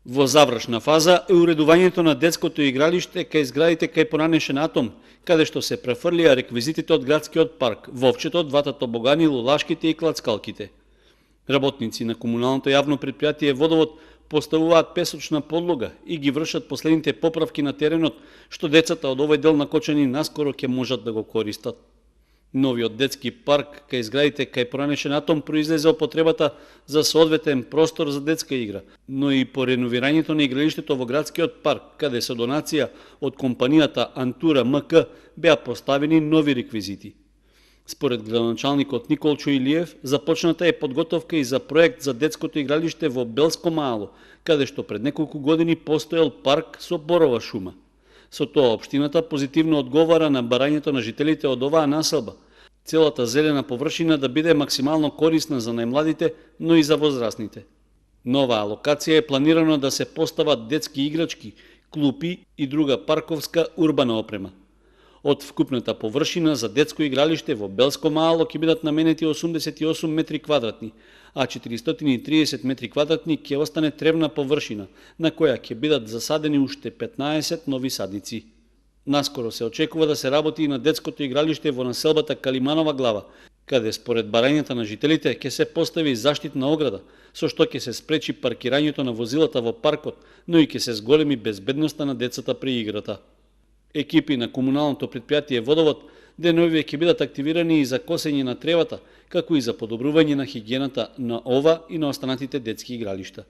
Во завршна фаза е уредувањето на детското игралиште кај зградите кај поранешен атом, каде што се префрлија реквизитите од градскиот парк, Вовчето, двата тобогани, лулашките и клацкалките. Работници на комуналното јавно предпријатие Водовод поставуваат песочна подлога и ги вршат последните поправки на теренот, што децата од овој дел на Кочани наскоро ќе можат да го користат. Новиот детски парк кај зградите кај поранешен атом произлезе од потребата за соодветен простор за детска игра, но и по реновирањето на игралиштето во градскиот парк, каде со донација од компанијата Антура МК беа поставени нови реквизити. Според градоначалникот Николчо Илиев, започната е подготовка и за проект за детското игралиште во Белско Мало, каде што пред неколку години постоел парк со борова шума. Со тоа општината позитивно одговара на барањето на жителите од оваа населба. Целата зелена површина да биде максимално корисна за најмладите, но и за возрастните. Нова локација е планирано да се постават детски играчки, клупи и друга парковска урбана опрема. Од вкупната површина за детско игралиште во Белско Мало ќе бидат наменети 88 метри квадратни, а 430 метри квадратни ќе остане тревна површина, на која ќе бидат засадени уште 15 нови садници. Наскоро се очекува да се работи и на детското игралиште во населбата Калиманова глава, каде според барањата на жителите ќе се постави заштитна ограда, со што ќе се спречи паркирањето на возилата во паркот, но и ќе се зголеми безбедноста на децата при играта. Екипи на комуналното предпријатие Водовод деновиве ќе бидат активирани и за косење на тревата, како и за подобрување на хигиената на ова и на останатите детски игралишта.